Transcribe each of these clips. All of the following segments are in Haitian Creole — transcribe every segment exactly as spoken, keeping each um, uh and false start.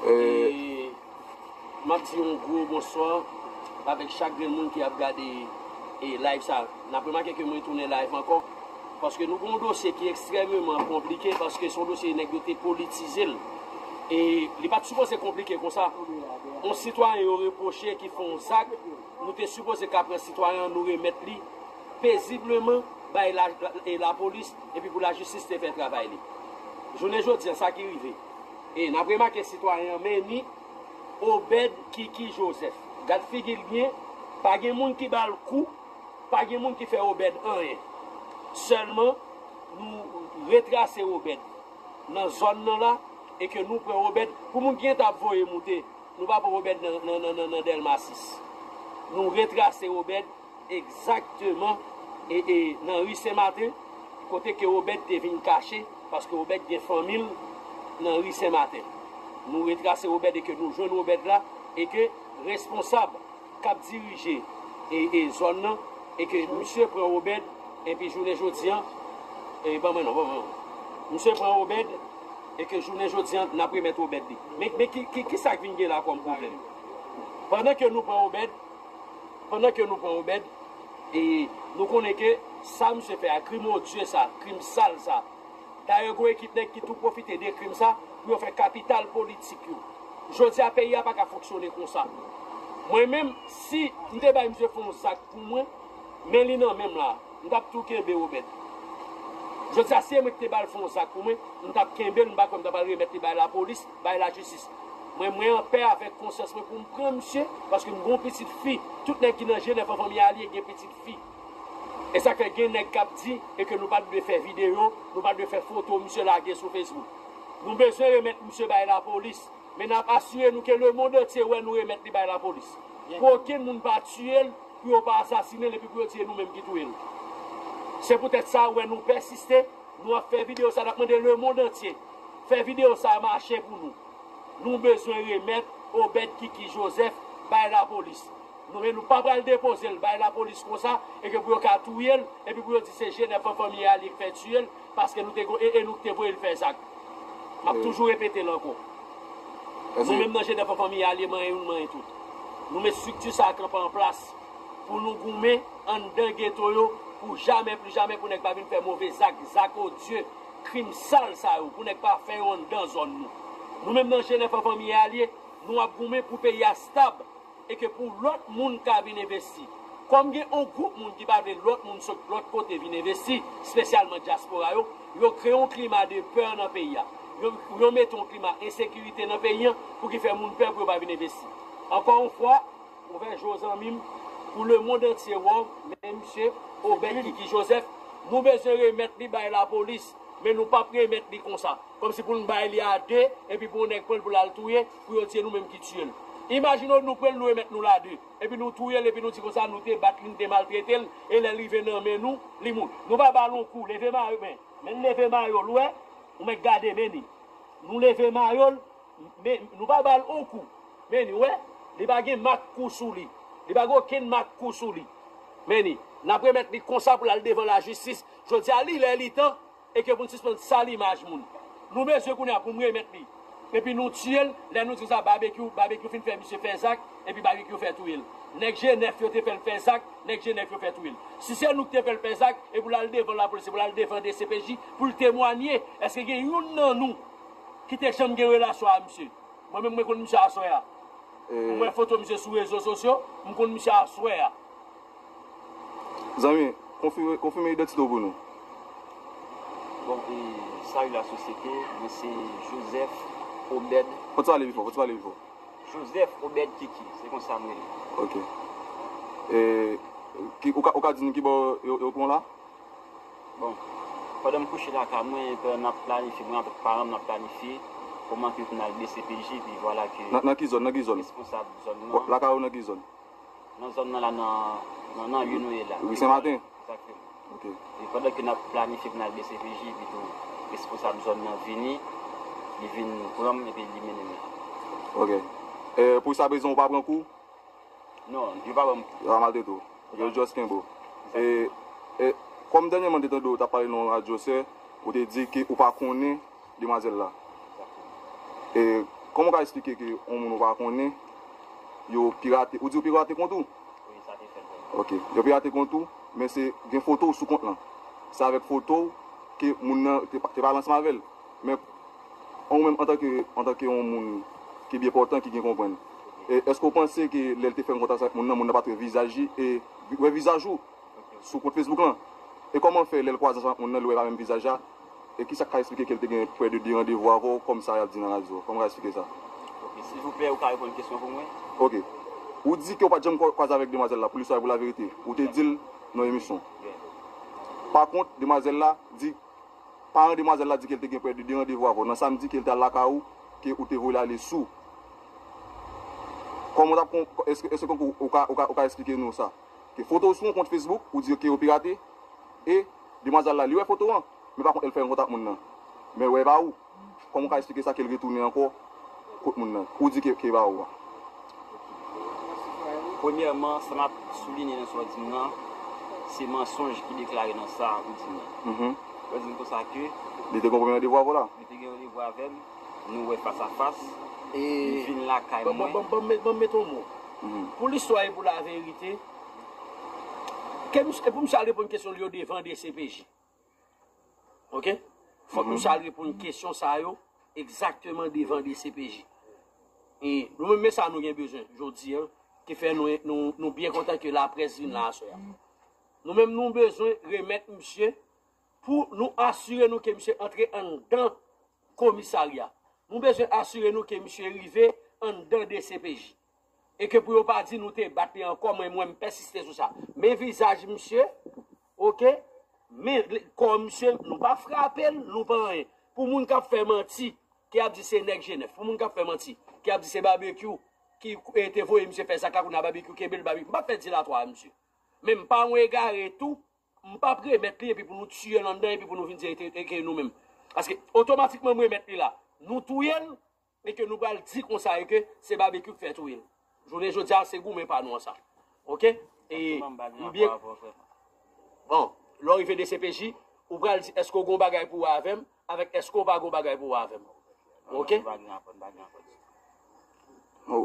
E m ap di yon gwo bonswa avèk chak grenn moun ki ap gade e live sa. N ap remake ke mwen tounen live ankò, paske nou gen yon dosye ki ekstrèmeman konplike, paske se yon dosye nèg yo te politize l. E li pa t sipoze konplike konsa. Yon sitwayen yo repwoche ki fè yon zak, nou te sipoze ka pran sitwayen an, nou remèt li pezibleman bay la, la, e lapolis, epi pou lajistis te fè travay li. Jounen jodi an, sa ki rive. E n ap remake sitwayen an, men ni Obed Kiki Joseph. Gad figi l byen, pa gen moun ki ba l kou, pa gen moun ki fè Obed anyen. Sèlman, nou retrase Obed nan zòn nan la, e ke nou pran Obed, pou moun ki gentan ap voye moute, nou pa pran Obed nan, nan, nan, nan, nan Dèlma sis. Nou retrase Obed egzakteman e, e nan ri Sen Maten, kote ke Obed te vin kache, paske Obed gen fanmi l nan ri Sen Maten. Nou retrase Obed e ke nou jwenn Obed la, e ke responsab k ap dirije e, e zòn nan, e ke misye pran Obed, epi jounen jodi an, e ban mwen non, ban mwen non. Misye pran Obed, e ke jounen jodi an, n ap remèt Obed li. Men, men ki, ki, ki sa k vin gen la kòm pwoblèm? Pandan ke nou pran Obed, pandan ke nou pran Obed, e nou konnen ke sa misye fè a, krim odye sa, krim sal sa. Dayè, gen ekip nèg ki tou pwofite de krim sa pou yo fè kapital politik yo. Jodi a, peyi a pa ka fonksyone konsa. Mwen menm, si m te bay misye fè yon zak pou mwen, men li nan men m la, m t ap tou kenbe Obed. Jodi a, si e mwen ki te ba l fè yon zak pou mwen, m t ap kenbe l, m pa kwè m ta pral remèt li bay lapolis, bay lajistis. Mwen, mwen anpè avèk konsyans mwen pou m pran misye, paske m gen yon pitit fi. Tout nèg ki nan G nèf an fanmi Alye gen pitit fi. E sa k fè gen nèg k ap di e ke nou pa t dwe fè videyo, nou pa t dwe fè foto misye lage sou Facebook. Nou bezwen remèt misye bay lapolis, men n ap asire nou ke lemonn antye wè nou remèt li bay lapolis. Pou okenn moun pa tiye l, pou yo pa asasinen l epi pou yo di e nou menm ki touye l. Se poutèt sa ou wè nou pèsiste, nou ap fè videyo sa, n ap mande lemonn antye fè videyo sa mache pou nou. Nou bezwen remèt Obed Kiki Joseph bay lapolis. Nou menm nou pa pral depoze l bay lapolis konsa, e ke pou yo ka touye l, epi pou yo di se G nèf an fanmi Alye k fè tiye l, paske nou te go-, e, e nou k te voye l fè zak. M ap toujou repete l ankò. Nou menm nan G nèf an fanmi Alye, manyen youn, manyen tout. Nou met estrikti sa a kanpe an plas pou nou goumen anndan geto yo pou jamè, pli jamè pou nèg pa vin fè move zak, zak odye, krim sal sa yo, pou nèg pa fè yo anndan zòn nou. Nou menm nan G nèf an fanmi Alye, nou ap goumen pou peyi a stab e ke pou lòt moun ka vin envesti. Kòm gen yon gwoup moun ki pa vle lòt moun sot lòt kote vin envesti, espesyalman dyaspora yo, yo kreye yon klima de pè nan peyi a. Yo, yo mete yon klima ensekirite nan peyi an pou ki fè moun pè pou yo pa vin envesti. Ankò yon fwa, ouvè je w zanmi m, pou lemonn antye wè w, men misye Obed Kiki Joseph, nou bezwen remèt li bay lapolis, men nou p ap remèt li konsa. Kòmsi pou n bay li a de, epi pou yon nèg pran l pou l al touye, pou yo di e nou menm ki tiye l. Imajine w nou pran l, nou remèt nou l a de, epi nou touye l, epi nou di konsa nou te bat li, nou te maltrete l, e lè l rive nan men nou, li mouri. Nou pa ba l yon kou, leve mayo, men, men leve mayo l, ou wè, ou mèt gade, men ni. Nou leve mayo l, men nou pa ba l yon kou. Men ni, ou wè, li pa gen mak kou sou li. Li pa gen okenn mak kou sou li. Men ni, n ap remèt li konsa pou l al devan lajistis. Jodi a, li lè, li tan, e ke pou n sispann sal imaj moun. Nou bezwen kounye a pou n remèt li. Epi nou tiye l, lè nou di sa, Babekyou, Babekyou fin fè misye fè zak, epi Babekyou fè touye l. Nèg G nèf yo te fè l fè zak, nèg G nèf yo fè touye l. Si se nou ki te fè l fè zak, e pou l al devan lapolis, e pou l al devan D C P J, pou l temwanye, èske gen youn nan nou ki te janm gen relasyon a misye? Mwen menm, mwen konn misye aswè a. M wè foto misye sou rezo sosyo, m konn misye aswè a. Zanmi, konfime, konfime idantite w pou nou. Bon, e, salut la société, mwen se Joseph Obed. Fò w pale pi fò, fò w pale pi fò. Joseph Obed Kiki, se konsa m rele. Ok. E, ki, ou ka, ou ka di nou ki bò yo, yo pran w la? Bon, pandan m kouche lakay mwen, pandan n ap planifye, mwen avèk paran m, n ap planifye kòman ke pou n al D C P J, epi vwala ke nan, nan ki zòn, nan ki zòn? Responsab zòn nan. Lakay ou nan ki zòn? Nan zòn nan la, nan, nan, nan ri nou ye la. Ri Sen Maten? Egzakteman. Ok. E pandan ke n ap planifye pou n al D C P J, epi tou responsab zòn nan vini, li vin pran m, epi li mennen m la. Ok. E, pou jiska prezan, ou pa pran kou? Non, yo pa ban m kou. Yo pa maltrete w. Yo just kenbe w. E, e, kòm dènyèman m te tande w t ap pale nan yon radyo, sè, ou te di ke ou pa konnen demwazèl la. E, Kòman w ka eksplike ke yon moun ou pa konnen, yo pirate, ou di yo pirate kont ou? Wi, sa te fèt vrèman. Ok, yo pirate kont ou, men se gen foto w sou kont lan. Se avèk foto w ke moun nan te, te pale ansanm avè l. Men ou menm antanke, antanke yon moun ki byen pòtan, ki gen konprann, e, èske w panse ke lè l te fè yon kontak sa moun nan, moun nan pa t wè vizaj li, e, wè vizaj ou sou kont Facebook lan? E kòman fè lè l kwaze ansanm ak moun nan, li wè pa menm vizaj la? E kisa k ka eksplike ke l te gen prè de de randevou avè w, kòm sa y ap di nan radyo? Kòman w ka eksplike sa? Ok, silvouplè, ou ka reponn kesyon pou mwen? Ok. Ou di ke w pa t janm kwa- kwaze avèk demwazèl la, pou listwa e pou laverite. Ou te di l nan emisyon. Pa kont, demwazèl la di, paran demwazèl la di ke l te gen prè de de randevou avè w nan samdi ke l te al lakay ou, ke ou te voye l ale sou. Kòman w t ap kon- èske, èske ou, ou ka, ou ka, ou ka eksplike nou sa? Ke foto w sou yon kont Facebook, ou di ke yo pirate, e demwazèl la, li wè foto an, men pa kont, l fè yon kontak moun nan. Men l wè pa ou. Kòman w ka eksplike sa ke l retounen ankò kot moun nan? Ou di ke, ke pa ou a. Premyèman, sa m ap soulinye nan sa w di m nan, se mansonj ki deklare nan sa ou di m nan. Mhm. Ou di m konsa ke li te gen yon premye randevou avè w la? Li te gen randevou avè m, nou wè fas a fas, e li vin lakay mwen. Ban m met yon mo. Mhm. Pou listwa e pou laverite, ke misye, e pou misye al reponn kesyon li yo devan D C P J. Ok? Fòk misye al reponn kesyon sa yo egzakteman devan D C P J. E nou menm, men sa nou gen bezwen jodi a, ki fè nou, nou, nou byen kontan ke laprès vin la aswè a. Nou menm, nou bezwen remèt misye pou nou asire nou ke misye antre anndan komisarya. Nou bezwen asire nou ke misye rive anndan D C P J. E ke pou yo pa di nou te bat li ankò, mwen, mwen, m pèsiste sou sa. Men vizaj misye, ok? Men kò misye, nou pa frape l, nou pa anyen. Pou moun k ap fè manti, ki ap di se nèg G nèf, pou moun k ap fè manti, ki ap di se Babekyou ki, e, te voye misye fè zak la, kounye a Babekyou kenbe l, Babekyou. M p ap fè dilatwa a misye. Men m pa yon egare tou, m p ap remèt li epi pou nou tiye l anndan epi pou nou vin di e ke nou menm. Paske otomatikman m remèt li la, nou touye l, e ke nou pral di konsa e ke se Babekyou k fè touye l. Jounen jodi a, se goumen pa nou an sa. Ok? E m byen. Bon, lè w rive D C P J, ou pral di èske w gen yon bagay pou wè avè m, avèk èske w pa gen yon bagay pou wè avè m. Ok? Talè w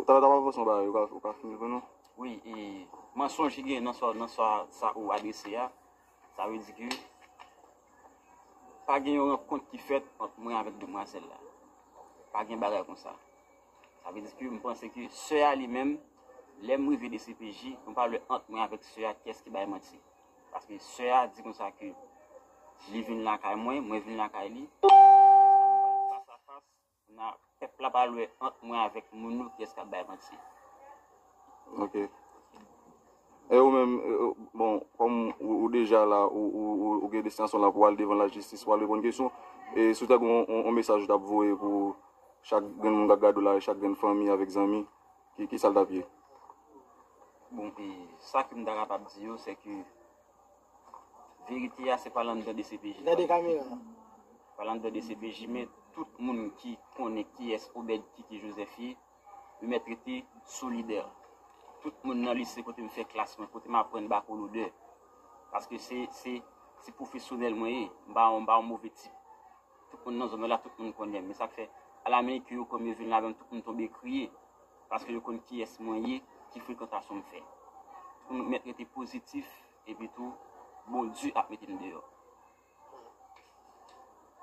t ap avanse yon bagay, ou ka, ou ka fini pou nou? Wi, e mansonj ki gen nan sa, nan sa, sa ou adrese a, sa vle di ke pa gen yon rankont ki fèt ant mwen avèk demwazèl la. Pa gen bagay konsa. Sa vle di ke m panse ke sè a li menm, lè m rive D C P J, nou pa wè ant mwen avèk sè a kiyès ki bay manti. Paske sè a di konsa ke li vin lakay mwen, mwen vin lakay li. Fas a fas, na, pèp la pral wè ant mwen avèk moun yo kiyès k ap bay manti. Ok. E ou menm, e, bon, kòm ou, ou deja la, ou, ou, ou, ou gen destinasyon la pou al devan lajistis, pou al reponn kesyon, e si w ta gen yon, yon, yon mesaj ou t ap voye pou chak grenn moun k ap gade w la, chak grenn fanmi avèk zanmi, ki, ki sa l t ap ye? Bon, e sa ke m ta kapab di yo, se ke verite a, se pa l anndan D C P J. Gade kamera. Pa l anndan D C P J, men tout moun ki konnen kiyès Obed Kiki Joseph ye, yo mèt rete solidè. Tout moun nan lise kote m fè klas mwen, kote m aprann bakolodè. Paske se, se, se pwofesyonèl mwen ye. M pa yon, m pa yon move tip. Tout moun nan zòn nan la, tout moun konnen m. Men sa k fè, a la minit ke yo konn yo vin la menm, tout moun tonbe kriye. Paske yo konn kiyès mwen ye, ki frekantasyon m fè. Tout moun mèt rete pozitif, epi tou, Bondye ap mete m deyò.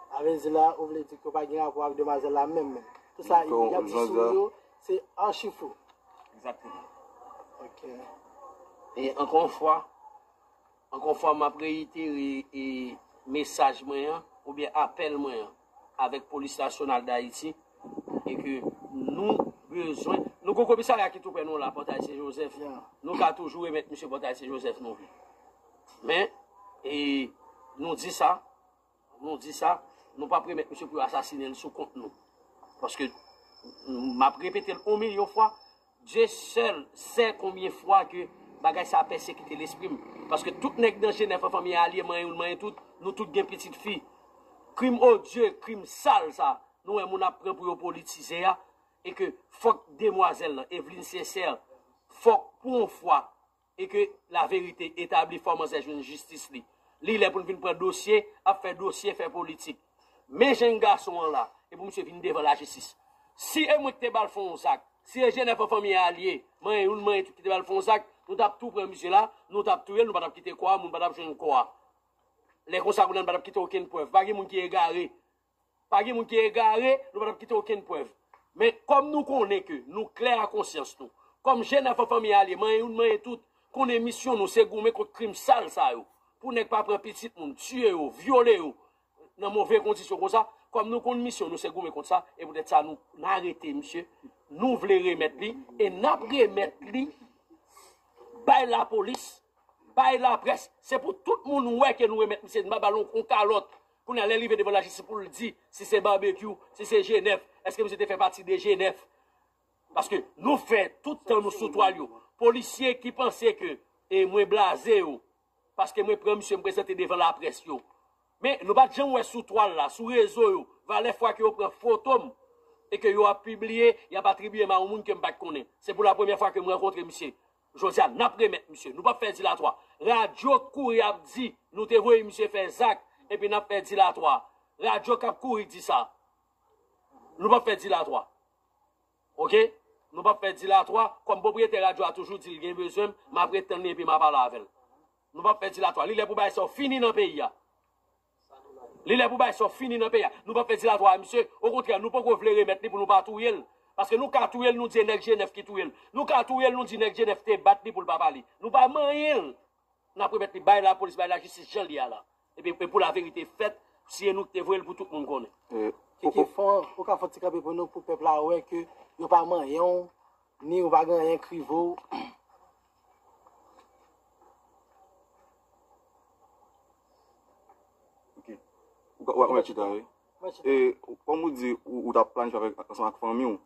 Sa vle di la, ou vle di ke w pa gen rapò ak demwazèl la menm, menm. Tout sa y ap di sou ou yo, se achi fo. Egzakteman. Ok. E ankò yon fwa, ankò yon fwa, m ap reyitere, e, mesaj mwen an, oubyen apèl mwen an, avèk Polis Nasyonal Dayiti, e ke nou bezwen, nou gon komisarya ki tou prè nou la, Pòtay Sen Jozèf. Yeah. Nou ka toujou remèt misye Pòtay Sen Jozèf nou vle. Men, e, nou di sa, nou di sa, nou p ap remèt misye pou yo asasinen l sou kont nou. Paske m ap repete l yon milyon fwa, Dieu seul sait combien fois que bagay sa a pèsekite lespri m. Paske tout nèg nan Jenèf an, fanmi a, alye m an, youn m an, tout, nou tout gen pitit fi. Krim odye, krim sal sa, nou wè moun ap pran pou yo politize a, e ke fòk demwazèl lan, Evelyne Sincère, fòk pou yon fwa, e ke laverite etabli, fò manzè jwenn jistis li. Li lè pou l vin pran dosye, ap fè dosye, fè politik. Men jenn gason an la, e pou misye vin devan lajistis. Si e mwen ki te ba l fè yon zak, si e Jenèf an fanmi a l ye, manyen youn, manyen tout ki te ba l fè yon zak, nou t ap tou pran misye la, nou t ap touye l, nou pa t ap kite kò a, moun pa t ap jwenn kò a. Lè konsa, kounye a nou pa t ap kite okenn prèv. Pa gen moun ki egare. Pa gen moun ki egare, nou pa t ap kite okenn prèv. Men kòm nou konnen ke nou klè a konsyans nou, kòm Jenèf an fanmi a l ye, manyen youn, manyen tout, konnen misyon nou se goumen kont krim sal sa yo. Pou nèg pa pran pitit moun, tiye yo, vyole yo, nan move kondisyon konsa, kòm nou konn misyon nou se goumen kont sa, e poutèt sa nou, n arete misye, nou vle remèt li, e n ap remèt li bay lapolis, bay laprès. Se pou tout moun wè ke nou remèt misye, n pa ba l yon, yon kalòt. Kounye a, lè l rive devan lajistis pou l di si se Babekyou, si se Jenèf, èske misye te fè pati de Jenèf? Paske nou fè tout tan nou sou twal yo. Polisye ki panse ke e mwen blaze yo, paske mwen pran misye, m prezante devan laprès yo. Men nou pa t janm wè sou twal la, sou rezo yo, valè fwa ke yo pran foto m e ke yo ap pibliye, y ap atribiye m a yon moun ke m pa t konnen. Se pou la premyè fwa ke m rankontre misye. Jodi a, n ap remèt misye. Nou p ap fè dilatwa. Radyo k kouri ap di nou te voye misye fè zak, epi n ap fè dilatwa. Radyo k ap kouri di sa. Nou p ap fè dilatwa. Oke? Nou p ap fè dilatwa. Kòm pwopriyetè radyo a toujou di l gen bezwen m, m ap ret tann li epi m a pale avè l. Nou p ap fè dilatwa. Li lè pou bagay sa yo fini nan peyi a. Li lè pou bagay sa yo fini nan peyi a. Nou p ap fè dilatwa a misye. Okontrè, nou poko vle remèt li pou nou pa touye l. Paske nou ka touye l, nou di e nèg Jenèf ki touye l. Nou ka touye l, nou di nèg Jenèf te bat li pou l pa pale. Nou pa manyen l. N ap remèt li bay lapolis, bay lajistis jan l ye a la. Epi, e pou laverite fèt, si e nou ki te voye l pou tout moun konnen. Kiki, fon, ou ka fè yon ti kanpe pou nou, pou pèp la wè ke yo pa manyen w, ni ou pa gen anyen k rive w. Ok. Ou ka, ou ka, ou ka chita, wi. E, kòm ou di, ou, ou t ap planifye avèk, ansanm ak fanmi w,